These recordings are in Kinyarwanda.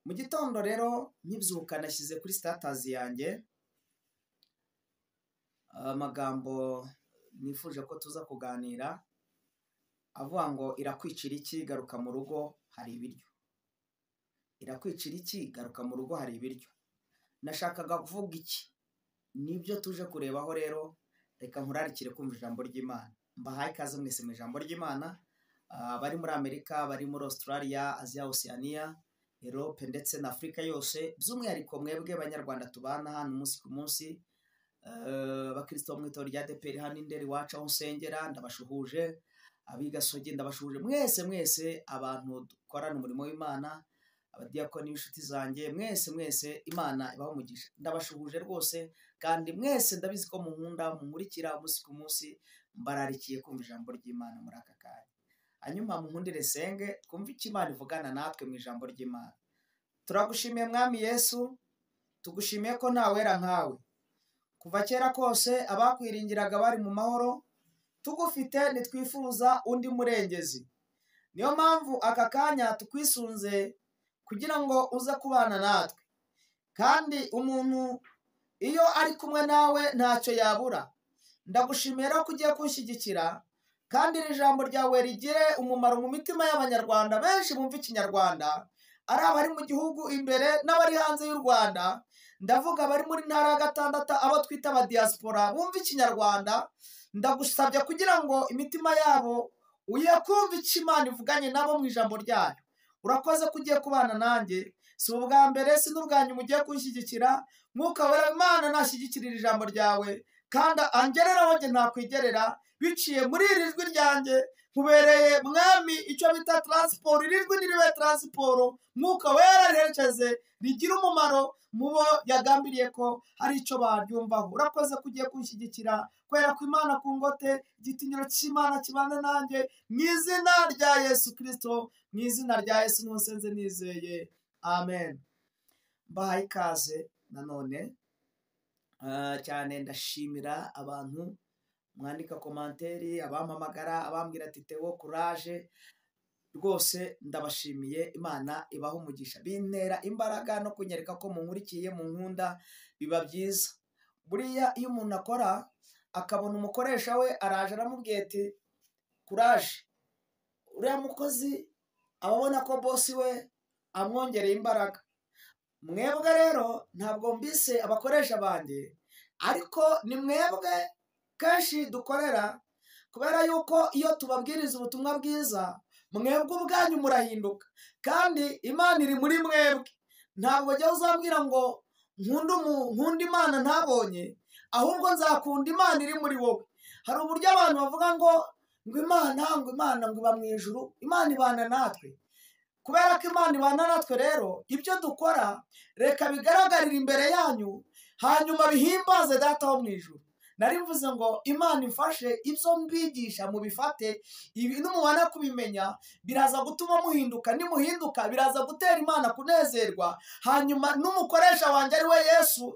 Mu gitondo rero nkibyuka nashyize kuri status yanjye amagambo nifuje ko tuza kuganira avuga ngo irakwicira iki, garuka mu rugo hari ibiryo. Irakwicira iki, garuka mu rugo hari ibiryo. Nashakaga kuvuga iki? Nibyo tuje kurebaho rero, reka nkurarikire kumva ijambo ry'Imana. Mbahaye ikaze mwese mu ijambo ry'Imana, bari muri Amerika, bari muri Australia, Asia, Oceania, Europe ndetse na Afurika yose, by'umwihariko mwebwe Banyarwanda tubana hano umunsi ku munsi, abakristo bo mu itorero rya ADEPR hano Indera iwacu aho nsengera ndabashuhuje, abigasogi ndabashuhuje, mwese mwese abantu dukorana umurimo w'Imana, abadiyakoni b'inshuti zanjye, mwese mwese Imana ibahe umugisha. Ndabashuhuje rwose kandi mwese ndabizi ko munkunda, munkurikira umunsi ku munsi, mbararikiye kumva ijambo ry'Imana muri aka kanya. Hanyuma munkundire senge twumve icyo Imana ivugana natwe mu ijambo ry'Imana. Turagushimiye Mwami Yesu, tugushimiye ko nta wera nkawe. Kuva kera kose abakwiringiraga bari mu mahoro, tugufite ntitwifuza undi murengezi. Niyo mpamvu aka kanya tukwisunze kugira ngo uze kubana natwe. Kandi umuntu iyo ari kumwe nawe ntacyo yabura. Ndagushimira ko ugiye kunshyigikira, kandi iri jambo ryawe rigire umumaro mu mitima y'Abanyarwanda benshi bumva Ikinyarwanda, ari abari mu gihugu imbere n'abari hanze y'u Rwanda. Ndavuga abari muri ntara ya gatandatu, abo twita aba diaspora bumva Ikinyarwanda. Ndagusabye kugira ngo imitima yabo uye kumva icyo Imana ivuganye nabo mu ijambo ryayo. Urakoze ko ugiye kubana nanjye, si ubwa mbere si n'ubwa nyuma ugiye kunshyigikira. Mwuka wera Imana nashyigikirira ijambo ryawe, kandi angerera aho njye ntakwigerera, biciye muri iri jwi ryanjye. Nkubereye Mwami icyo bita transport, iri jwi niribe transport, Mwuka wera riherekeze rigire umumaro mu bo yagambiriye ko hari icyo baryumvaho. Urakoze ko ugiye kunshyigikira, kubera ko Imana ku ngote, igitinyiro cy'Imana kibana nanjye, mu izina rya Yesu Kristo, mu izina rya Yesu ntusenze nizeye, amen. Mbahaye ikaze nanone cyane. Ndashimira abantu mwandika komanteri, abampamagara, abambwira ati Theo courage, rwose ndabashimiye. Imana ibaha umugisha, bintera imbaraga no kunyereka ko munkurikiye, munkunda, biba byiza. Buriya iyo umuntu akora akabona umukoresha we araje aramubwiye ati courage, uriya mukozi aba abona ko bosi we amwongereye imbaraga. Mwebwe rero ntabwo mbise abakoresha banjye, ariko ni mwebwe kenshi dukorera, kubera yuko iyo tubabwiriza ubutumwa bwiza mwebwe ubwanyu murahinduka, kandi Imana iri muri mwebwe. Ntabwo jya uzambwira ngo nkunda Imana ntabonye, ahubwo nzakunda Imana iri muri wowe. Hari uburyo abantu bavuga ngo Imana ngo Imana ngo iba mu ijuru, Imana ibana natwe. Kubera ko Imana ibana natwe rero, ibyo dukora reka bigaragarire imbere yanyu, hanyuma bihimbaze Data wo mu ijuru. Nari mvuze ngo Imana imfashe ibyo mbigisha mubifate, ibi numubana kubimenya biraza gutuma muhinduka, nimuhinduka biraza gutera Imana kunezerwa, hanyuma n'umukoresha wanjye ari we Yesu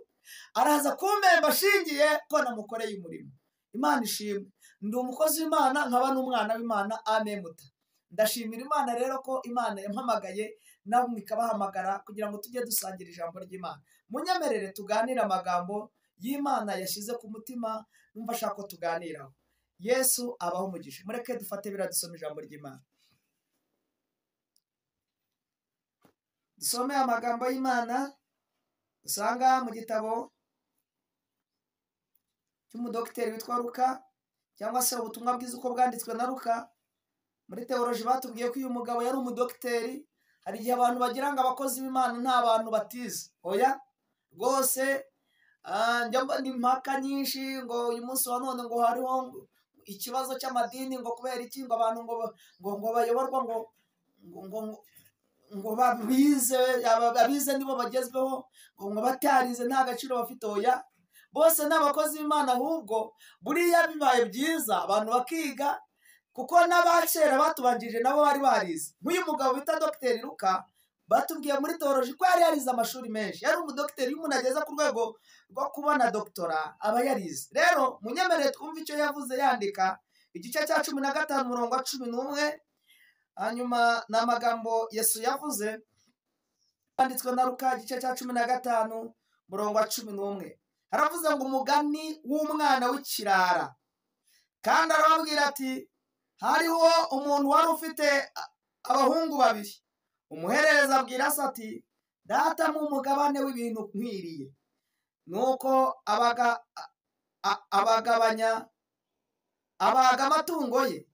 araza kumpemba ashingiye ko namukoreye umurimo. Imana ishimwe. Ndi umukozi w'Imana nkaba n'umwana w'Imana, amen. Ndashimira Imana rero ko Imana yampamagaye namwe ikabahamagara kugira ngo tujye dusangira ijambo ry'Imana. Munyemerere tuganire amagambo y'Imana yashyize ku mutima, numva ashaka ko tuganiraho. Yesu abaho umugisha. Mureke dufate biriya dusome ijambo ry'Imana. Dusome amagambo y'Imana usanga mu gitabo cy'umudokiteri witwa Luka, cyangwa se ubutumwa bwiza uko bwanditswe na Luka. Muri teoloji batubwiye ko uyu mugabo yari umudokiteri. Hari igihe abantu bagira ngo abakozi b'Imana nta bantu batize. Oya rwose, njya mbona impaka nyinshi ngo uyu munsi wa none ngo hariho ikibazo cy'amadini, ngo kubera iki ngo abantu ngo bayoborwa ngo ngo ngo babize, abize nibo bagezweho, ngo batarize nta gaciro bafite. Oya, bose ni abakozi b'Imana, ahubwo buriya bibaye byiza abantu bakiga, kuko n'abakera batubanjije nabo bari barize. Nk'uyu mugabo bita Dr. Luka batubwiye muri teoloji ko yari yarize amashuri menshi, yari umudokiteri. Iyo umuntu ageze ku rwego rwo kubona doktora aba yarize. Rero munyemerere twumve icyo yavuze yandika igice cya 15 umurongo wa 11. Hanyuma ni amagambo Yesu yavuze Handitswe na Luka igice cya 15 murongo wa 11. Haravuze ngo umugani w'umwana w'ikirara. Kandi arababwira ati hariho umuntu wari ufite abahungu babiri. Umuhererezi abwira se ati data mu mugabane w'ibintu nkwiriye. Nuko abagabanya abaga amatungo ye.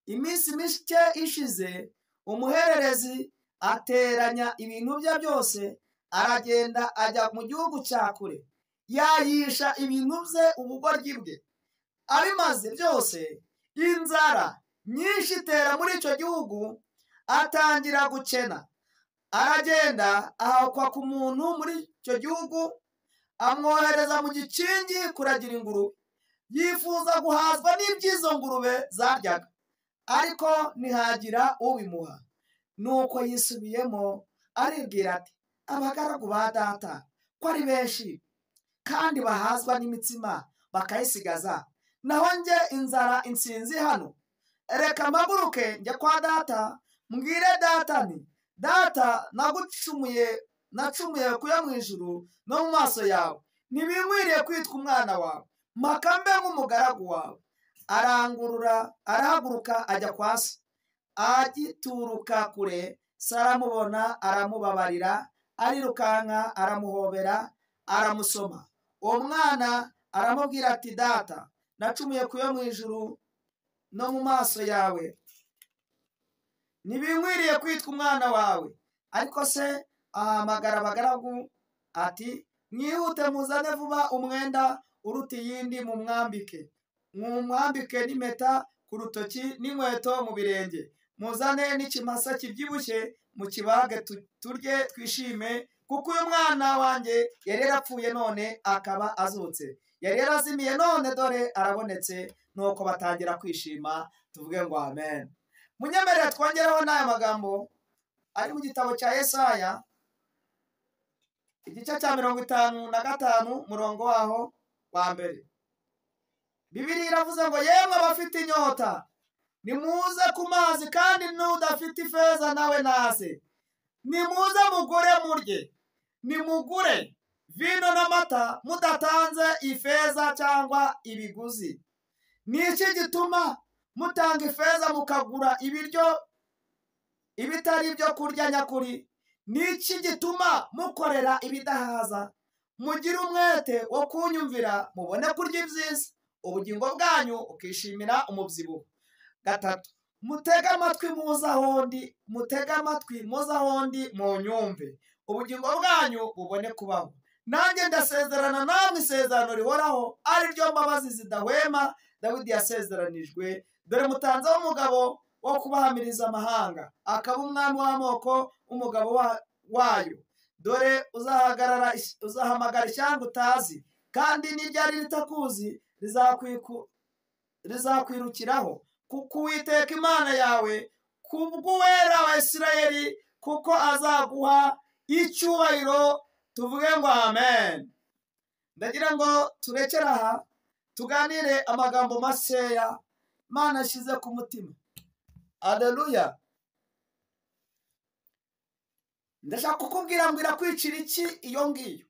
Iminsi mike ishize umuhererezi ateranya ibintu bye byose, aragenda ajya mu gihugu cya kure, yayisha ibintu bye ubugoryi bwe. Abimaze byose, inzara nyinshi itera muri icyo gihugu, atangira gukena. Aragenda ahakwa ku muntu muri icyo gihugu, amwohereza mu gikingi kuragira ingurube. Yifuza guhazwa n'iby'izo ngurube zaryaga, ariko ntihagira ubimuha. Nuko yisubiyemo aribwira ati abagaragu ba data ko ari benshi kandi bahazwa n'imitsima bakayisigaza, naho njye inzara insinzi hano. Reka mpaguruke njye kwa data, mbwire data nti data nacumuye kuya mu ijuru no mu maso yawe, ntibinkwiriye kwitwa umwana wawe, mpaka mbe nk'umugaragu wawe. Arangurura arahaguruka ajya kwa se. Agituruka kure, se aramubona aramubabarira, arirukanka aramuhobera aramusoma. Uwo mwana aramubwira ati data nacumuye kuyo mu ijuru no mu maso yawe, ntibinkwiriye kwitwa umwana wawe. Ariko se ahamagara abagaragu ati mwihute muzane vuba umwenda uruta iyindi mumwambike, mumwambike n'impeta ku rutoki n'inkweto mu birenge, muzane n'ikimasa kibyibushye mukibage turye twishime, kuko uyu mwana wanjye yari yarapfuye none akaba azutse, yari yarazimiye none dore arabonetse. Nuko batangira kwishima. Tuvuge ngo amen. Munyemerere twongereho n'aya magambo ari mu gitabo cya Yesaya igice cya 55 murongo waho wa mbere. Bibiliya iravuze ngo yemwe abafite inyota nimuze ku mazi, kandi n'udafite ifeza nawe naze. Nimuze mugure murye, nimugure vino n'amata mudatanze ifeza cyangwa ibiguzi. Ni iki gituma mutanga ifeza mukagura ibiryo ibitari ibyo kurya nyakuri? Ni iki gituma mukorera ibidahaza? Mugire umwete wo kunyumvira mubone kurya ibyiza, ubugingo bwanyu ukishimira umubyibuho. 3. Mutege amatwi muze aho ndi, mutege amatwi muze aho ndi munyumve, ubugingo bwanyu bubone kubaho. Nanjye ndasezerana namwe isezerano rihoraho, ari ryo mbabazi zidahwema Dawidi yasezeranijwe. Dore mutanzeho umugabo wo kubahamiriza amahanga, akaba umwami w'amoko, umugabo wayo. Dore uzahamagara ishyanga utazi, kandi n'iryari ritakuzi rizakwirukiraho, kuko Uwiteka Imana yawe kubw'Uwera wa Isirayeli, kuko azaguha icyubahiro. Tuvuge ngo amen. Ndagira ngo turekere aha tuganire amagambo makeya Imana ashyize ku mutima. Haleluya. Ndashaka kukubwira ngo irakwicira iki iyo ngiyo?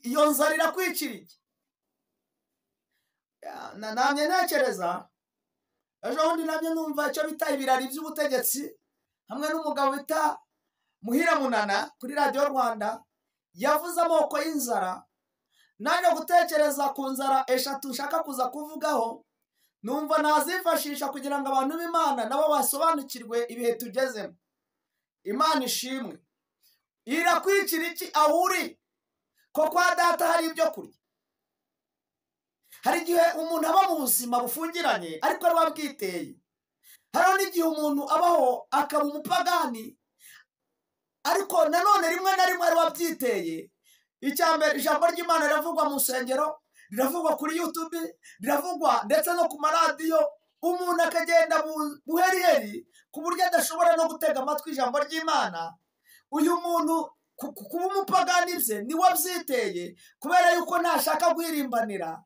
Iyo nzara irakwicira iki? Namye ntekereza ejo bundi namye numva icyo bita ibirari by'ubutegetsi hamwe n'umugabo bita Muhira Munana kuri Radiyo Rwanda, yavuze amoko y'inzara. Nanjye gutekereza ku nzara 3 nshaka kuza kuvugaho, numva nazifashisha kugira ngo abantu b'Imana nabo basobanukirwe ibihe tugezemo. Imana ishimwe. Irakwicira iki aho uri? Ko kwa data hari ibyo kurya. Hari igihe umuntu aba mu buzima bufungiranye ariko ari wabwiteye. Hari n'igihe umuntu abaho akaba umupagani, ariko nanone rimwe na rimwe ari wabyiteye. Icyambere, ijambo ry'Imana riravugwa mu nsengero, riravugwa kuri YouTube, riravugwa ndetse no ku maradiyo. Umuntu akagenda buheriheri ku buryo adashobora no gutega amatwi ijambo ry'Imana. Uyu muntu kuba umupagani bye ni wabyiteye, kubera yuko ntashaka guhirimbanira.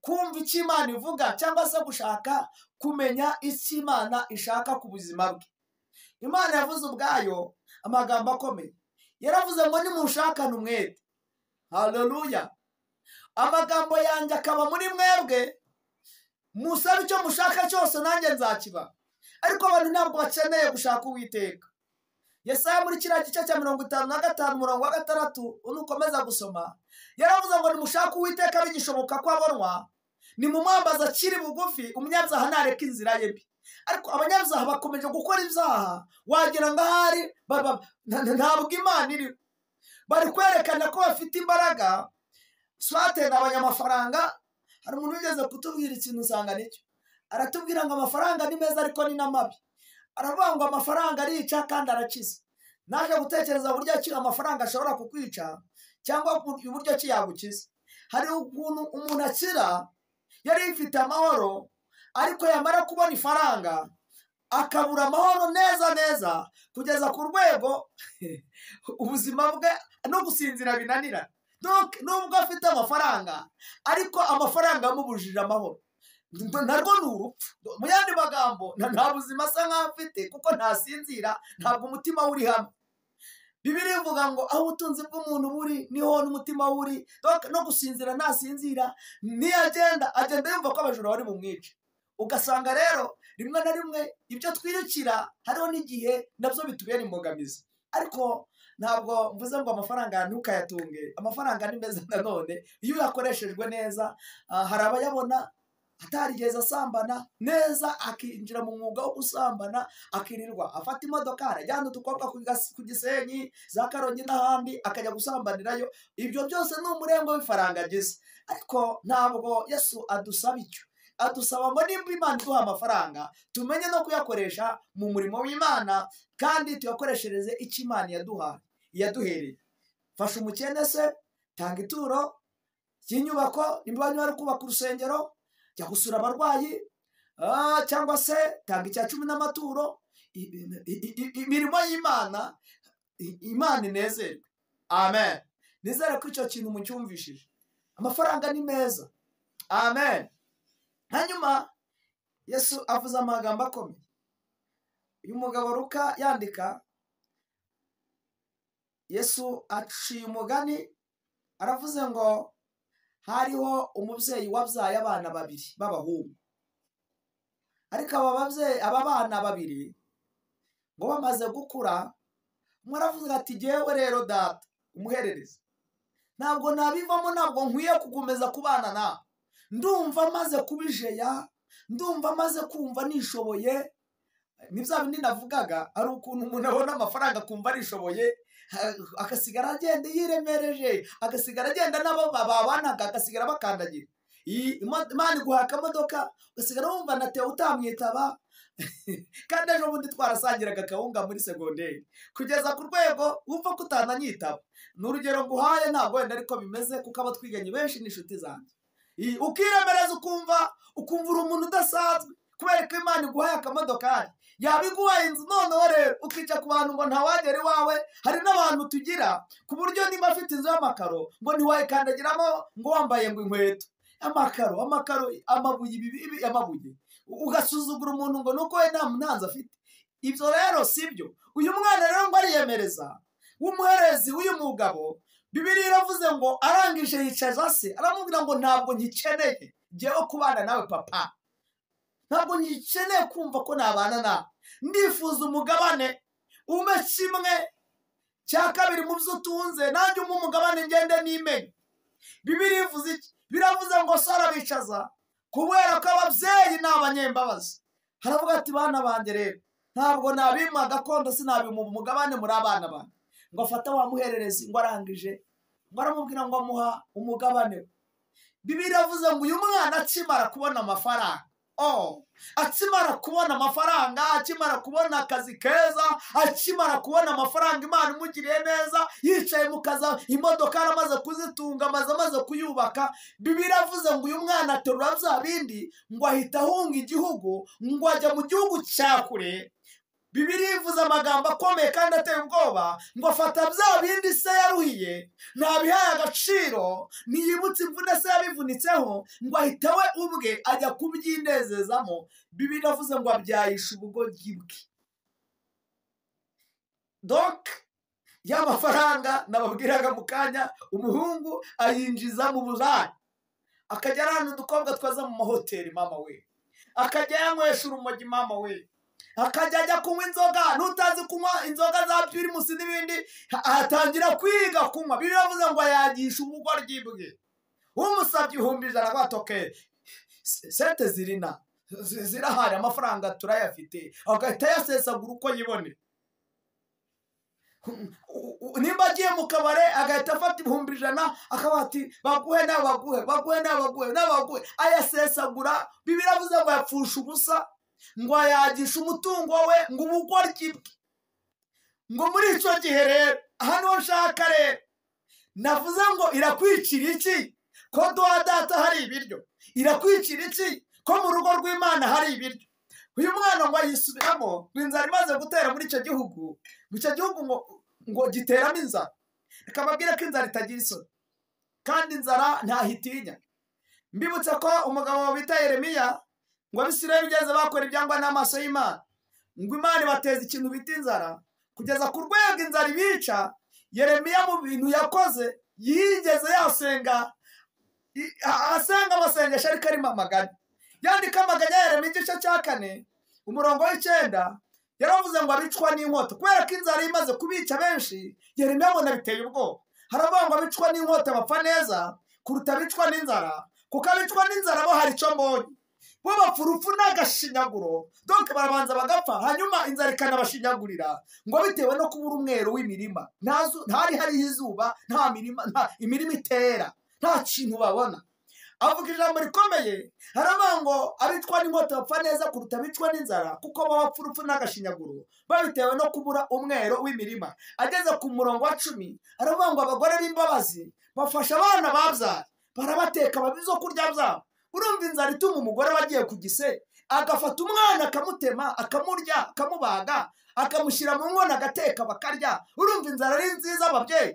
kumva icyo Imana ivuga cyangwa se gushaka kumenya icyo Imana ishaka ku buzima bwe. Imana yavuze ubwayo amagambo akomeye, yaravuze ngo nimushakane umwete. Haleluya! Amagambo yanjye akaba muri mwebwe, musabe icyo mushaka cyose nanjye nzakiba. Ariko abantu ntabwo bakeneye gushaka Uwiteka. Yesaya muri kiriya gice cya 55 umurongo wa 6 unukomeza gusoma, yaravuze ngo nimushake Uwiteka bigishoboka ko abonwa, nimumwambaza akiri bugufi, umunyabyaha ntareka inzira ye mbi. Ariko abanyabyaha bakomeje gukora ibyaha, wagira ngo ahari ntabwo Imana iri. Bari kwerekana ko bafite imbaraga, swate ni abanyamafaranga. Hari umuntu wigeze kutubwira ikintu usanga nicyo, aratubwira ngo amafaranga ni meza ariko ni n'amabi. Aravuga ngo amafaranga arica kandi arakiza. Naje gutekereza uburyo ki amafaranga ashobora kukwica cyangwa uburyo ki yagukiza. Hari ukuntu umuntu akira yari ifite amahoro, ariko yamara kubona ifaranga akabura amahoro neza neza, kugeza ku rwego ubuzima bwe no gusinzira binanira. Nubwo afite amafaranga, ariko amafaranga amubujije amahoro, narwo ni urupfu. Mu yandi magambo, nta buzima asa nkaho afite, kuko ntasinzira, ntabwo umutima we uri hamwe. Bibiliya ivuga ngo aho ubutunzi bw'umuntu buri niho n'umutima we uri. No gusinzira ntasinzira, niyagenda agenda yumva ko abajura bari bumwice. Ugasanga rero rimwe na rimwe ibyo twirukira hariho n'igihe nabyo bitubera imbogamizi. Ariko ntabwo mvuze ngo amafaranga ntukayatunge, amafaranga ni meza nanone iyo uyakoreshejwe neza. Hari abayabona atarigeze asambana neza, akinjira mu mwuga wo gusambana, akirirwa afata imodoka arajyana udukobwa ku Gisenyi, za Karongi n'ahandi, akajya gusambanirayo. Ibyo byose ni umurengo w'ifaranga agize. Ariko ntabwo Yesu adusaba icyo, adusaba ngo nimba Imana iduha amafaranga tumenye no kuyakoresha mu murimo w'Imana, kandi tuyakoreshereze icyo Imana yaduhereye. Fasha umukene se, tanga ituro ry'inyubako, nimba bari kubaka urusengero, jya gusura abarwayi, cyangwa se tanga icya 10 n'amaturo. Imirimo y'Imana, Imana inezerwe. Amen. Nizere ko icyo kintu mucyumvishije. Amafaranga ni meza. Amen. Hanyuma Yesu avuze amagambo akomeye. Uyu mugabo Luka yandika, Yesu aciye umugani, aravuze ngo hariho umubyeyi wabyaye abana babiri b'abahungu. Ariko aba bana babiri ngo bamaze gukura, umwe aravuze ati jyewe rero data umuhererezi, ntabwo nabivamo, ntabwo nkwiye kugukomeza kubana nawe. Ndumva maze kubijeya, ndumva maze kumva nishoboye. Ni bya bindi navugaga, ari ukuntu umuntu abona amafaranga akumva arishoboye, agasigara agenda yiremereje, agasigara agenda n'abo babanaga, agasigara bakandagira. Imana iguha akamodoka, ugasigara wumva na Theo utamwitaba, kandi ejo bundi twarasangiraga akawunga muri segonderi, kugeza ku rwego wumva ko utananyitaba. Ni urugero nguhaye, ntabwo wenda ariko bimeze, kuko abo twiganye benshi ni inshuti zanjye. Ukiremereza ukumva uri umuntu udasanzwe, kubera ko Imana iguhaye akamodokari, yabiguhaye inzu. Noneho rero ukica ku bantu ngo ntawagera iwawe. Hari n'abantu tugira ku buryo niba afite inzu y'amakaro ngo ntiwayikandagiramo ngo wambaye ngo inkweto, amakaro, amakaro, amabuye, ibi amabuye, ugasuzugura umuntu ngo nuko we nta ntanzi afite. Ibyo rero sibyo. Uyu mwana rero ngo ariyemereza, w'umuherezi w'uyu mugabo, Bibiliya iravuze ngo arangije yicaza se, aramubwira ngo ntabwo ngikeneye jyewe kubana nawe papa, ntabwo ngikeneye kumva ko nabana nawe, ndifuza umugabane umpe kimwe cya kabiri mu byo utunze, nanjye umpe umugabane ngende nimenye. Bibiliya ivuze iki? Biravuze ngo se arabicaza kubera ko ababyeyi ni abanyembabazi. Haravuga ati bana banjye rero ntabwo nabimwa gakondo, sinabimwa umugabane muri abana banjye. Ngo afate wa muhererezi, ngo arangije ngo aramubwira ngo amuha umugabane. Bibiliya iravuze ngo uyu mwana akimara kubona amafaranga, akimara kubona amafaranga, akimara kubona akazi keza, akimara kubona amafaranga Imana imugiriye neza, yicaye mu kazi, imodoka yaramaze kuzitunga, amaze kuyubaka. Bibiliya iravuze ngo uyu mwana aterura bya bindi, ngo ahita ahunga igihugu, ngo ajya mu gihugu cya kure. Bibiliya ivuze amagambo akomeye kandi ateye ubwoba, ngo afata bya bindi se yaruhiye ntabihaye agaciro, ntiyibutse imvune se yabivunitseho, ngo ahita we ubwe ajya kubyinezezamo. Bibiliya ivuze ngo abyayisha ubugoryi bwe. Donc ya mafaranga nababwiraga mu kanya, umuhungu ayinjiza mu buraya, akajya arana udukobwa twaza mu mahoteli mama we, akajya yanywesha urumogi mama we, akajya ajya kunywa inzoga, n'utazi kunywa inzoga za pirimusi n'ibindi atangira kwiga kunywa. Bibiliya ivuze ngo yagisha ubugoryi bwe. Umusabye 100,000 agwatoke sente zirina zirahari, amafaranga turayafite, agahita yasesagura uko yibone. Nimba agiye mu kabare agahita afata 100,000 akaba ati baguhe n'abaguhe baguhe n'abaguhe n'abaguhe, ayasesagura. Bibiliya ivuze ngo yapfusha ubusa, ngo ayagisha umutungo we, ngo ubugoryi bwe. Ngo muri icyo gihe rero hano nshaka rero navuze ngo irakwicira iki ko duha data hari ibiryo, irakwicira iki ko mu rugo rw'Imana hari ibiryo. Uyu mwana ngo ayisubiramo, ngo inzara imaze gutera muri icyo gihugu, ngo icyo gihugu ngo giteramo inzara. Reka mbabwire ko inzara itagira isoni, kandi inzara ntahitinya. Mbibutse ko umugabo bita Yeremiya ngo Abisirayeli bigeze bakora ibyangwa n'amaso y'Imana, ngo Imana ibateza ikintu bita inzara kugeza ku rwego inzara ibica. Yeremiya mu bintu yakoze yigeze yasenga, asenga amasengesho ariko arimo amaganya. Yandika amaganya Yeremiya igice cya 4 umurongo w'9, yaravuze ngo abicwa n'inkota. Kubera ko inzara imaze kubica benshi, Yeremiya abona biteye ubwoba, haravuga ngo abicwa n'inkota bapfa neza kuruta abicwa n'inzara, kuko abicwa n'inzara bo hari icyo mbonye, bo bapfa urupfu n'agashinyaguro. Donc barabanza bagapfa, hanyuma inzara ikanabashinyagurira, ngo bitewe no kubura umwero w'imirima. Ntari hariho izuba, nta mirima, nta imirima itera, nta kintu babona. Avuga ijambo rikomeye, haravuga ngo abicwa n'inkota bapfa neza kuruta abicwa n'inzara, kuko bo bapfa urupfu n'agashinyaguro babitewe no kubura umwero w'imirima. Ageze ku murongo wa 10 aravuga ngo abagore b'imbabazi bafasha abana babyaye, barabateka babizo kurya byabo. Urumva inzara ituma umugore wagiye ku gise agafata umwana akamutema, akamurya, akamubaga, akamushyira mu nkono agateka bakarya. Urumva inzara ari nziza ababyeyi,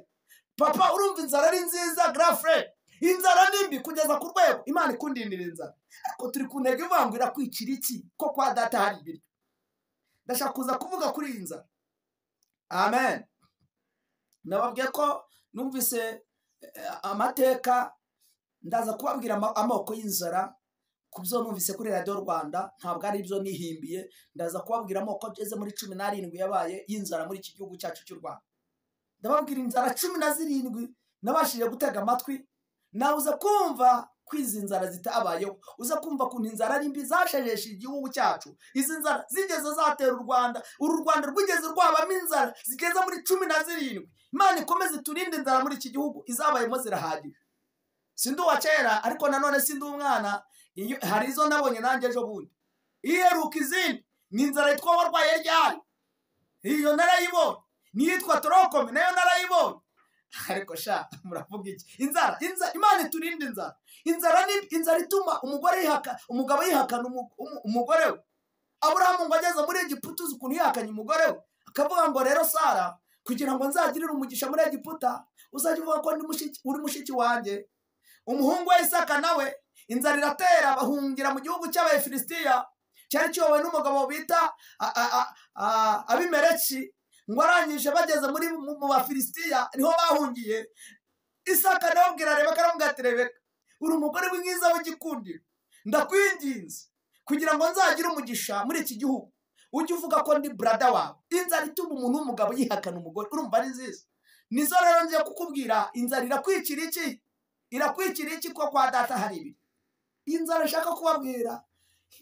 papa, urumva inzara ari nziza grafre. Inzara ni mbi kugeza ku rwego Imana ikundindira inzara. Ariko turi ku ntego ivuga ngo irakwicira iki ko kwa data hari ibiryo. Ndashaka kuza kuvuga kuri iyi nzara. Amen. Nababwiye ko numvise amateka, ndaza kubabwira amoko y'inzara ku byo numvise kuri Radio Rwanda, ntabwo ari ibyo nihimbiye. Ndaza kubabwira amoko ageze muri 17 yabaye y'inzara muri iki gihugu cyacu cy'u Rwanda. Ndababwira inzara 17 nabashije gutega amatwi. Nawe uza kumva ko izi nzara zitabayeho, uza kumva kuntu inzara ari mbi zashejeshe igihugu cyacu. Izi nzara zigeze zatera u Rwanda, uru Rwanda rwigeze rwabamo inzara zigeze muri 17. Imana ikomeze turinde inzara muri iki gihugu, izabayemo zirahagije. Sindi uwa kera ariko nanone sindi umwana, hari izo nabonye nanjye ejo bundi. Iheruka izindi ni inzara yitwa warwaye ryari, iyo narayibonye. N'iyitwa torokome nayo narayibonye. Ariko sha muravuga iki? Inzara, inzara, Imana iturinde inzara. Inzara ni inzara ituma umugore yihaka, umugabo yihakana umugore we. Aburahamu ngo ageze muri Egiputa, uzi ukuntu yihakanye umugore we, akavuga ngo rero Sara, kugira ngo nzagirire umugisha muri Egiputa, uzajya uvuga ko uri mushiki wanjye. Umuhungu we Isaka nawe inzara iratera, bahungira mu gihugu cy'Abafilisitiya cyari kiyobowe n'umugabo bita Abimeleki. Ngo arangije bageze muri mu Bafilisitiya niho bahungiye. Isaka nawe abwira Rebeka, aramubwira ati Rebeka, uri umugore mwiza w'igikundiro, ndakwinginze kugira ngo nzagire umugisha muri iki gihugu, ujye uvuga ko ndi brother wawe. Inzara ituma umuntu w'umugabo yihakana umugore, urumva ari nziza. Nizo rero ngiye kukubwira, inzara irakwicira iki? Irakwicira iki ko kwa data hari ibiryo? Inzara nshaka kubabwira,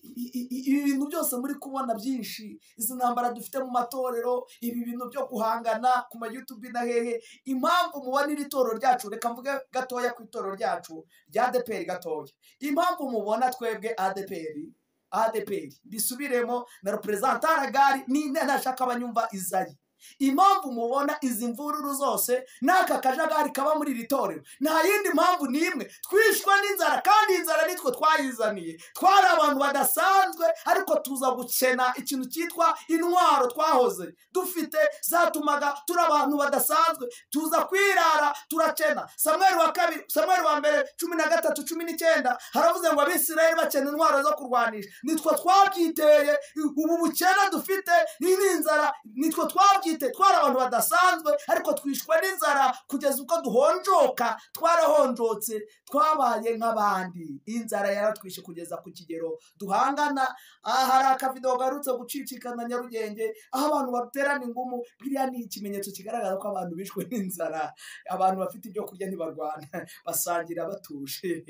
ibi bintu byose muri kubona byinshi, izi ntambara dufite mu matorero, ibi bintu byo guhangana ku ma YouTube na hehe, impamvu mubona iri torero ryacu, reka mvuge gatoya ku itorero ryacu rya ADEPR gatoya. Impamvu mubona twebwe ADEPR bisubiremo na representant gari ni nashaka abanyumva Izayi. Impamvu mubona izi mvururu zose n'aka kajagari kaba muri iri torero, nta yindi mpamvu n'imwe, twishwe n'inzara, kandi inzara nitwe twayizaniye. Twari abantu badasanzwe, ariko tuza gukena ikintu cyitwa intwaro twahoze dufite zatumaga turi abantu badasanzwe, tuza kwirara turakena. Samweli wa kabiri, Samweli wa mbere 13:19 haravuze ngo Abisirayeli bakena intwaro zo kurwanisha. Nitwe twabyiteye ubu bukene dufite n'inzara, nitwe twabyiteye. Twari abantu badasanzwe, ariko twishwe n'inzara kugeza ubwo duhonjoka. Twarahonjotse, twabaye nk'abandi. Inzara yaratwishe kugeza ku kigero duhangana. Hari akavido garutse gucicikana Nyarugenge, aho abantu baterana ingumu. Biriya ni ikimenyetso kigaragaza ko abantu bishwe n'inzara. Abantu bafite ibyo kurya ntibarwana, basangira batuje.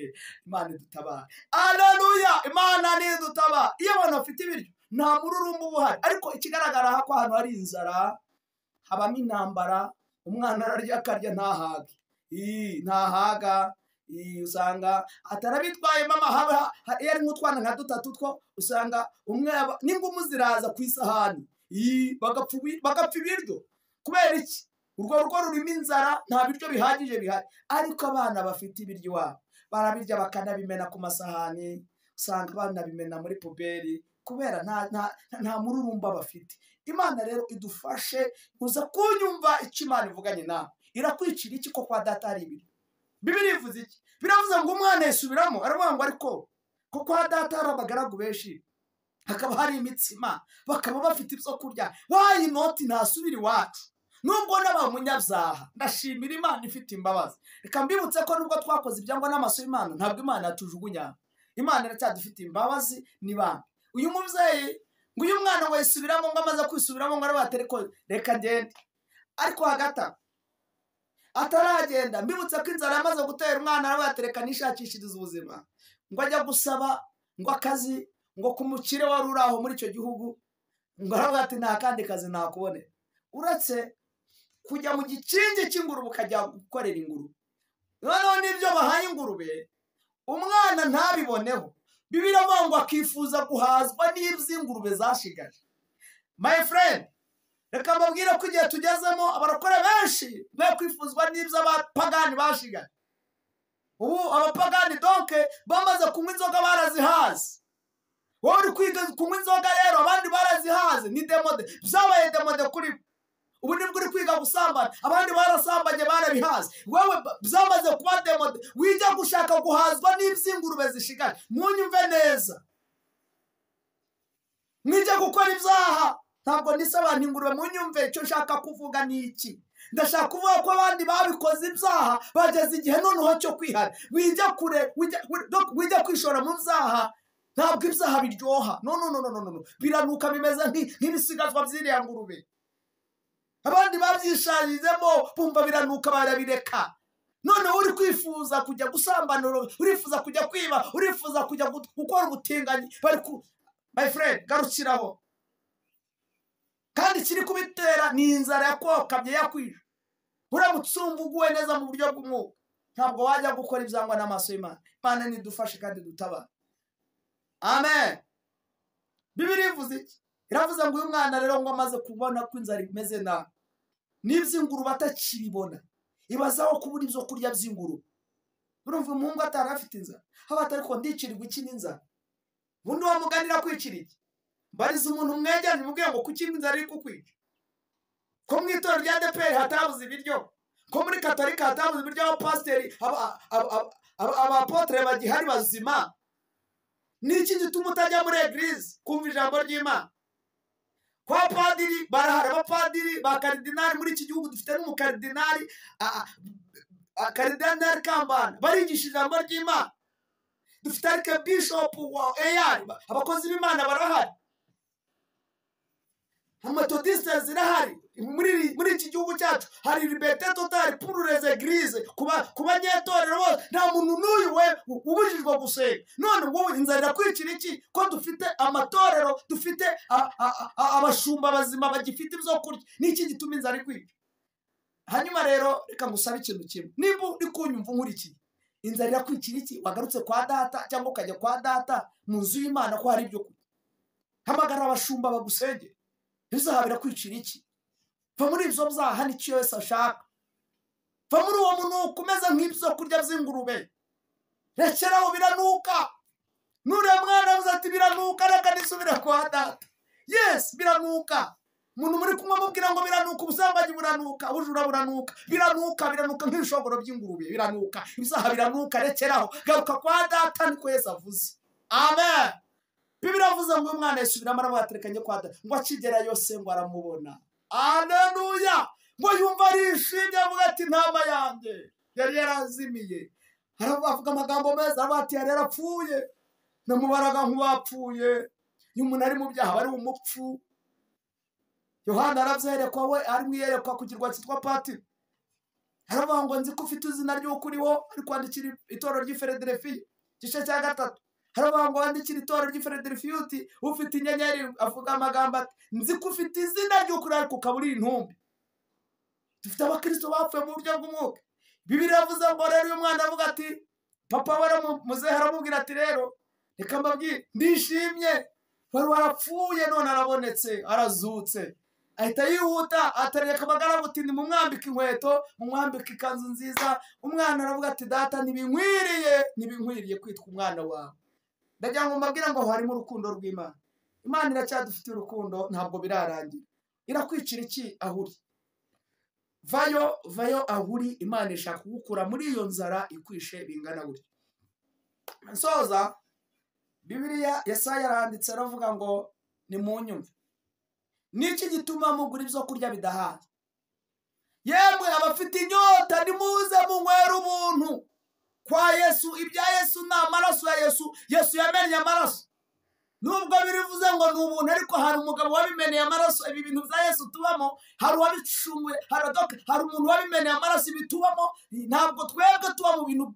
Imana idutabara. Haleluya! Imana nidutabara. Iyo abantu bafite ibiryo nta mururumba uba uhari, ariko ikigaragara ko ahantu hari inzara habamo intambara. Umwana ararya akarya ntahage, ntahaga. Usanga atarabitwaye mama, haba iyo ari nk'utwana nka dutatu two, usanga umwe n'ingumu ziraza ku isahani, bagapfa ibiryo. Kubera iki? Urwo rugo rurimo inzara, nta biryo bihagije bihari. Ariko abana bafite ibiryo iwabo barabirya bakanabimena ku masahani, usanga banabimena muri puberi, kubera nta mururumba bafite. Imana rero idufashe kuza kunyumva icyo Imana ivuganye nawe. Irakwicira iki ko kwa data hari ibiryo? Bibiliya ivuze iki? Biravuze ngo umwana yisubiramo, aravuga ngo ariko ko kwa data hari abagaragu benshi, hakaba hari imitsima, bakaba bafite ibyo kurya, why not ntasubira iwacu? Nubwo n'aba munyabyaha, ndashimira Imana ifite imbabazi. Reka mbibutse ko nubwo twakoze ibyangwa n'amaso y'Imana, ntabwo Imana yatujugunya. Imana iracyadufite imbabazi n'ibambe. Uyu mubyeyi ngo uyu mwana ngo yisubiramo, ngo amaze kwisubiramo ngo arabatere ko reka ngende. Ariko hagati ataragenda, mbibutse ko inzara yamaze gutera umwana, arabatereka nishakishiriza ubuzima, ngo ajya gusaba ngo akazi ngo kumukire wari uri aho muri icyo gihugu, ngo aravuga ati nta kandi kazi nakubone uretse kujya mu gikingi cy'ingurube ukajya gukorera ingurube. Noneho n'ibyo bahaye ingurube umwana ntabiboneho. Bibiliya ivuga ngo akifuza guhazwa n'iby'ingurube zashigaje. My friend, reka mbabwire ko igihe tugezemo abarokore benshi be kwifuzwa n'ibyo abapagani bashigaje. Ubu abapagani donke bamaze kunywa inzoga barazihaze. Wowe uri kwiga kunywa inzoga rero, abandi barazihaze, ni démodé, byabaye démodé kuri bo. Ubu nibwo uri kwiga gusambana, abandi barasambanye barabihaze, wowe byamaze kuba démodé. Wijya gushaka guhazwa n'iby'ingurube zishigaje. Munyumve neza, mwijya gukora ibyaha. Ntabwo nise abantu ingurube, munyumve icyo nshaka kuvuga ni iki. Ndashaka kuvuga ko abandi babikoze ibyaha bageze igihe noneho cyo kwihana. Wijya kure, wijya kwishora mu byaha. Ntabwo ibyaha biryoha, no no no no no, biranuka, bimeze nk'ibisigazwa by'iriya ngurube. Abandi babyisharizemo bumva biranuka barabireka. None uri kwifuza kujya gusambana, urifuza kujya kwiba, urifuza kujya gukora ubutinganyi, bari ku my friend, garukiraho. Kandi kiri kubitera ni inzara yakokamye yakwije. Uramutse wumva uguwe neza mu buryo bw'umwuka, ntabwo wajya gukora ibyangwa n'amaso y'Imana. Imana nidufashe kandi dutabara. Amen. Bibiliya ivuze iki? Iravuze ngo uyu mwana rero ngo amaze kubona ko inzara imeze nabi, n'iby'ingurube atakibibona, ibazaho kubura ibyo kurya by'ingurube. Urumva umuhungu atari afite inzara, haba atari ko ndicirirwa iki n'inzara? Ubundi wamuganira kwicira iki? Mbariza umuntu mwegeranye umubwiye ngo kuki inzara iri kukwica? Ko mu itorero rya ADEPR hatabuze ibiryo, ko muri Katolika hatabuze ibiryo, abapasiteri, abapotere bagihari bazima, niki gituma utajya muri église kumva ijambo ry'Imana? Kwa padiri barahari, abapadiri ba karidinali. Muri iki gihugu dufite n'umukaridinali, Karidinali Kambanda, barigisha ijambo ry'Imana. Dufite ariko bishopu wa eyari, abakozi b'Imana barahari, ametodiste zirahari. Muri iki gihugu cyacu hari liberté totale pour les églises, ku banyetorero bose, nta muntu n'uyu we ubujijwe gusenga. None wowe inzara irakwicira iki ko dufite amatorero, dufite abashumba bazima bagifite ibyo kurya? Niki gituma inzara ikwica? Hanyuma rero reka ngusabe ikintu kimwe, nimba uri kunyumva unkurikiye: inzara irakwicira iki wagarutse kwa data, cyangwa ukajya kwa data mu nzu y'Imana, ko hari ibyo kurya? Hamagara abashumba bagusengere. Ibyaha birakwicira iki? Va muri ibyo byaha, nicyo Yesu ashaka. Va muri uwo munuko umeze nk'ibyo kurya by'ingurube, rekeraho, biranuka. Nuriya mwana avuze ati biranuka, reka nisubire kwa data. Yes, biranuka. Umuntu muri kumwe amubwira ngo biranuka, ubusambanyi buranuka, ubujura buranuka, biranuka, biranuka nk'ibishogoro by'ingurube, biranuka, ibyaha biranuka, rekeraho, garuka kwa data, niko Yesu avuze. Amen. Bibiliya avuze ngo uyu mwana yisubiramo, aravuga ati reka njye kwa data. Ngo akigerayo se ngo aramubona. Aleluya! Ngo yumva arishimye, avuga ati intama yanjye yari yarazimiye. Avuga amagambo meza, aravuga ati yari yarapfuye, namubaraga nk'uwapfuye. Iyo umuntu ari mu byaha aba ari umupfu. Yohana arabyerekwa, we ari mu iyerekwa ku kirwa cyitwa Patimo. Aravuga ngo nzi ko ufite izina ry'uko uriho, ari kwandikira itorero ry'i Filadelfiya, igice cya 3. Aravuga ngo wandikire itorero ry'i Filadelfiya uti ufite inyenyeri, avuga amagambo ati nzi ko ufite izina ry'uko uriho ariko ukaba uri intumbi. Dufite abakristo bapfuye mu buryo bw'umwuka. Bibiliya yavuze ngo rero uyu mwana avuga ati papa we muzehe aramubwira ati rero reka mbabwire, ndishimye, wari warapfuye none arabonetse, arazutse. Ahita yihuta atareka abagaragu ati nimumwambike inkweto, mumwambike ikanzu nziza. Umwana aravuga ati data ntibinkwiriye, ntibinkwiriye kwitwa umwana wawe. Ndagira ngo mbabwire ngo harimo urukundo rw'Imana. Imana iracyadufitiye urukundo, ntabwo birarangira. Irakwicira iki aho uri? Vayo, vayo aho uri, Imana ishaka kugukura muri iyo nzara ikwishe bingana gutya. Nsoza, Bibiliya Yesaya yaranditse aravuga ngo nimunyumve. Niki gituma mugura ibyo kurya bidahaza? Yemwe abafite inyota nimuze munywere ubuntu kwa Yesu. Ibya Yesu ni amaraso ya Yesu. Yesu yamennye amaraso. Nubwo birivuze ngo ni ubuntu, ariko hari umugabo wabimeneye amaraso. Ibi bintu bya Yesu tubamo, hari uwabicunguye, hari umuntu wabimeneye amaraso. Ibi tubamo ntabwo twebwe tuba mu bintu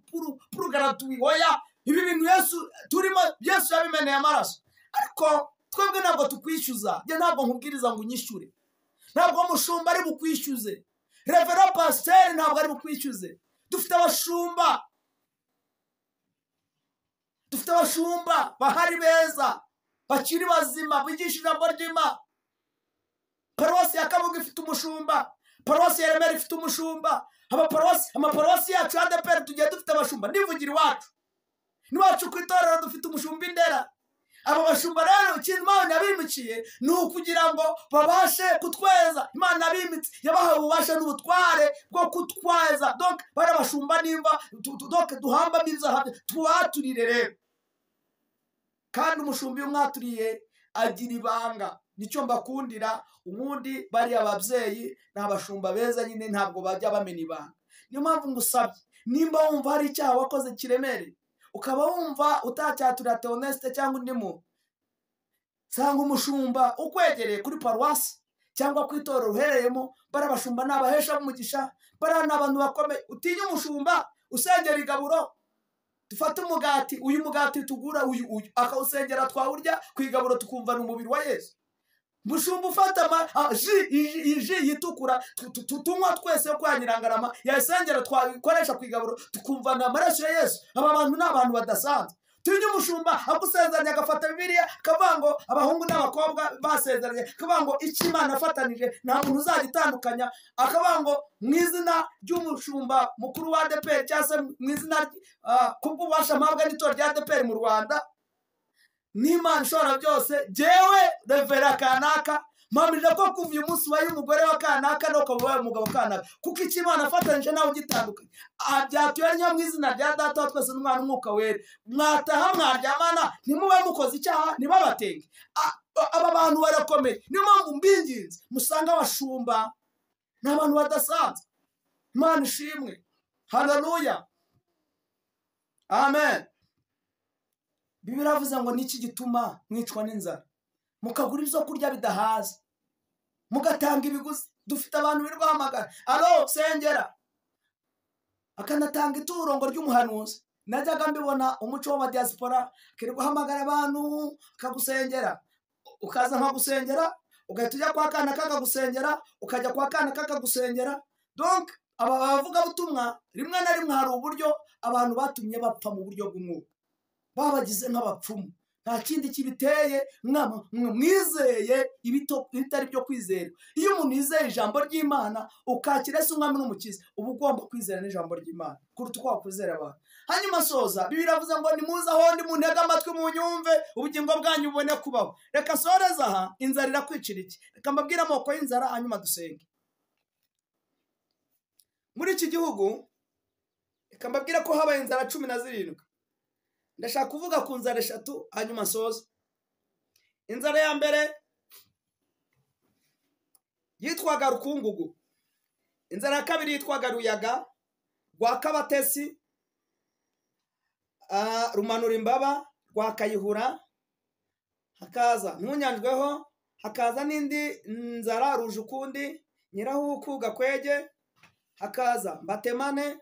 purugaratuwi, oya. Ibi bintu Yesu turimo, Yesu yabimeneye amaraso. Ariko twebwe ntabwo tukwishyuza. Njye ntabwo nkubwiriza ngo unyishyure, ntabwo mushumba ari bukwishyuze, revera pasiteri ntabwo ari bukwishyuze. Dufite abashumba, dufite abashumba bahari beza, bakiri bazima, bigisha ijambo ry'Imana. Paruwasi ya Kabuga ifite umushumba, paruwasi ya Remera ifite umushumba, amaparuwasi yacu ya ADEPR tugiye dufite abashumba. Ndivugira iwacu, n'iwacu ku itorero dufite umushumba Indera. Aba bashumba rero ikintu Imana yabimukiye ni ukugira ngo babashe kutweza. Imana yabimitse, yabahaye ububasha n'ubutware bwo kutweza. Donc bari abashumba nimba donc duhamba ibyaha tubaturire rero. Kandi umushumba iyo umwaturiye agira ibanga. Nicyo mbakundira. Ubundi bari ababyeyi ni abashumba beza nyine, ntabwo bajya bamena ibanga. Niyo mpamvu ngusabye, nimba wumva hari icyaha wakoze kiremereye, ukaba wumva utacyaturira Theoneste cyangwa undi muntu, sanga umushumba ukwegereye kuri paruwasi cyangwa ku itorero uherereyemo. Bari abashumba ni abahesha b'umugisha, bari ni abantu bakomeye. Utinye umushumba usengera igaburo, dufate umugati, uyu mugati tugura uyu uyu, akawusengera twawurya ku igaburo tukumva ni umubiri wa Yesu. Mushumba ufata ji yitukura tunywa twese yo kwa Nyirangarama, yasengera twabikoresha ku igaburo tukumva ni amaraso ya Yesu. Aba bantu ni abantu badasanzwe. Tinye umushumba agusezeranya agafata Bibiliya akavuga ngo abahungu n'abakobwa basezeranye, akavuga ngo icyo Imana afatanije nta muntu uzagitandukanya, akavuga ngo mu izina ry'umushumba mukuru wa ADEPR cyangwa se mu izina kubw'ububasha mpabwa n'itorero rya ADEPR mu Rwanda, n'Imana ishobora byose, jewe revera kanaka mpamije ko kuva uyu munsi ubaye umugore wa kanaka no ukaba ubaye umugabo kanaka, kuko icyo Imana afatanyije nawe ugitandukanye. Byatuye mu izina rya Data wa twese n'Umwana n'Umwuka Wera. Mwataha mwaryamana ntimube mukoze icyaha, ntibabatenge. Aba bantu barakomeye. Niyo mpamvu mbinginze musanga abashumba ni abantu badasanzwe. Imana ishimwe. Haleluya, amen. Bibiliya iravuze ngo niki gituma mwicwa n'inzara, mukagura ibyo kurya bidahaza, mugatanga ibiguzi. Dufite abantu birwahamagara alo sengera, akanatanga ituro ngo ry'umuhanuzi. Najyaga mbibona umuco w'abadiaspora, akirirwa abantu akagusengera, ukaza nkagusengera, ugahita ujya kwa kana kakagusengera, ukajya kwa kana kakagusengera. Donc aba bavugabutumwa rimwe na rimwe hari uburyo abantu batumye bapfa mu buryo bw'umwuka, babagize nk'abapfumu. Nta kindi kibiteye, mwizeye ibitari byo kwizera. Iyo umuntu yizeye ijambo ry'Imana ukakira Yesu umwami n'umukiza, uba ugomba kwizera n'ijambo ry'Imana kuruta uko wakwizera abantu. Hanyuma soza, Bibiliya iravuze ngo nimuze aho ndi muntege amatwi munyumve, ubugingo bwanyu bubone kubaho. Reka soreze aha, inzara irakwicira iki? Reka mbabwire amoko y'inzara hanyuma dusenge. Muri iki gihugu reka mbabwire ko habaye inzara 17. Ndashaka kuvuga ku nzara 3 hanyuma nsoze. Inzara ya mbere yitwaga Rukungugu. Inzara ya kabiri yitwaga Ruyaga rwa Kabatesi, Rumanura Imbaba rwa Kayihura, hakaza Ntunyanjweho, hakaza n'indi nzara Rujukundi, Nyirahuku Gakwege, hakaza Mbatemane,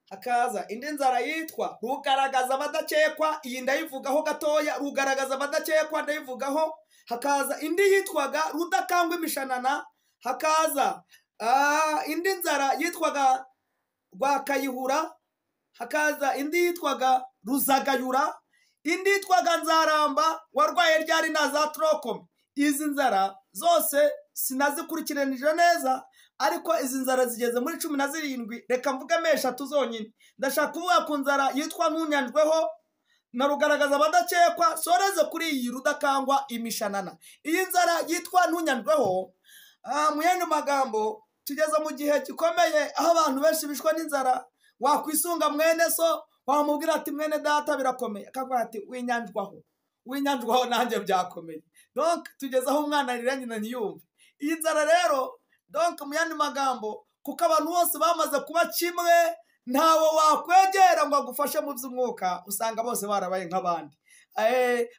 hakaza indi nzara yitwa Rugaragaza abadakekwa, iyi ndayivugaho gatoya, Rugaragaza abadakekwa ndayivugaho. Hakaza indi yitwaga Rudakangwa imishanana, hakaza indi nzara yitwaga Rwakayihura, hakaza indi yitwaga Ruzagayura, indi yitwaga Nzaramba warwaye ryari na za Trokome. Izi nzara zose sinazikurikiranije neza, ariko izi nzara zigeze muri 17. Reka mvugemo 3 zonyine. Ndashaka kuvuga ku nzara yitwa Ntunyanjweho na Rugaragaza abadakekwa, soreze kuri iyi Rudakangwa imishanana. Iyi nzara yitwa Ntunyanjweho, mu yandi magambo tugeze mu gihe gikomeye aho abantu benshi bishwa n'inzara. Wakwisunga mwene so, wamubwira ati mwene data birakomeye, akavuga ati winyanjwaho, winyanjwaho nanjye byakomeye. Donc tugeze aho umwana arira nyina ntiyumve. Iyi nzara rero, donc mu yandi magambo, kuko abantu bose bamaze kuba kimwe, ntawe wakwegera ngo agufashe mu by'umwuka, usanga bose barabaye nk'abandi.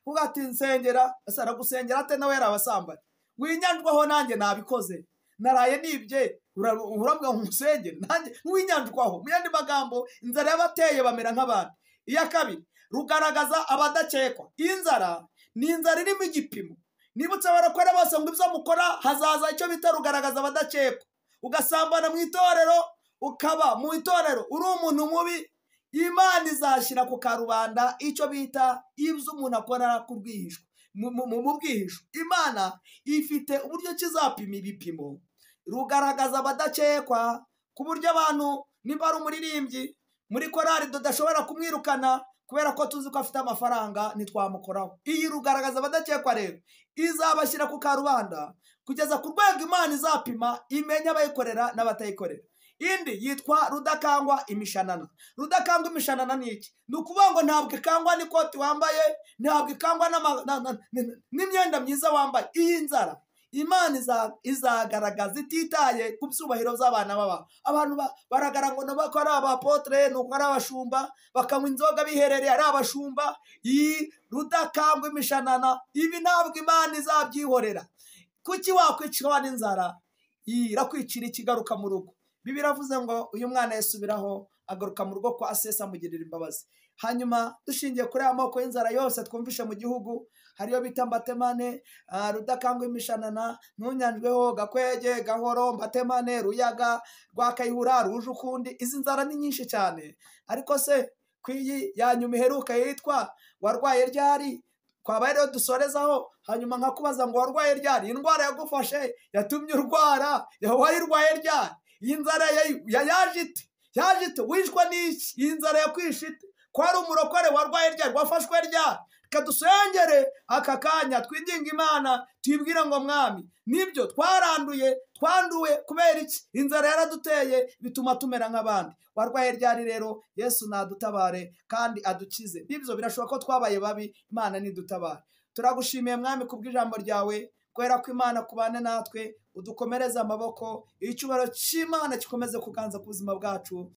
Kuko ati nsengera, aragusengera ate nawe yarabasambanye. Winyanjwaho nanjye nabikoze, naraye nibye, urambwa nkusengere nanjye winyanjwaho. Mu yandi magambo inzara yabateye bamera nk'abandi. Iya kabiri, Rugaragaza abadakekwa. Iyi nzara ni inzara irimo igipimo. Nibutse abarokore bose ngo ibyo mukora hazaza icyo bita rugaragaza abadakekwa. Ugasambana mu itorero, ukaba mu itorero uri umuntu mubi, Imana izashyira ku karubanda icyo bita ibyo umuntu akora ku rwihishwa, mu bwihisho. Imana ifite uburyo kizapima ibipimo. Rugaragaza abadakekwa ku buryo abantu niba ari umuririmbyi muri korari tudashobora kumwirukana kubera ko tuzi ko afite amafaranga, ntitwamukoraho. Iyi rugaragaza abadakekwa rero izabashyira ku karubanda kugeza ku rwego Imana izapima imenya abayikorera n'abatayikorera. Indi yitwa Rudakangwa imishanana. Rudakangwa imishanana ni iki? Ni ukuvuga ngo ntabwo ikangwa n'ikoti wambaye, ntabwo ikangwa n'imyenda myiza wambaye. Iyi nzara Imana izagaragaza ititaye ku byubahiro by'abana baba. Abantu baragara ngo nabo ari abapotre, nuko ari abashumba, bakanywa inzoga biherereye ari abashumba. Iyi Rudakangwa imishanana, ibi ntabwo Imana izabyihorera. Kuki wakwicwa n'inzara? Irakwicira ikigaruka mu rugo. Bibiliya iravuze ngo uyu mwana yasubiraho agaruka mu rugo kwa se amugirira imbabazi. Hanyuma dushingiye kuri aya moko y'inzara yose twumvishe mu gihugu, hariyo bita Mbatemane, Rudakangwa imishanana, Ntunyanjweho, Gakwege, Gahoro, Mbatemane, Ruyaga, Rwakayihura, Rujukundi. Izi nzara ni nyinshi cyane. Ariko se kwiyi ya nyuma iheruka yitwa warwaye ryari, twabaye rero dusorezaho. Hanyuma nkakubaza ngo warwaye ryari? Indwara yagufashe yatumye urwara, wayirwaye ryari? Iyi nzara yaje ite? Yaje ite? Wishwa n'iki? Iyi nzara yakwishe ite? Ko ari umurokore warwaye ryari? Wafashwe ryari? Reka dusengere aka kanya, twinginge Imana, twibwire ngo Mwami, nibyo twaranduye, twanduwe kubera iki? Inzara yaraduteye bituma tumera nk'abandi. Warwaye ryari rero? Yesu nadutabare kandi adukize. Nibyo birashoboka ko twabaye babi, Imana nidutabare. Turagushimiye Mwami kubw'ijambo ryawe, kubera ko Imana kubana natwe, udukomereze amaboko, icyubahiro cy'Imana gikomeze kuganza ku buzima bwacu.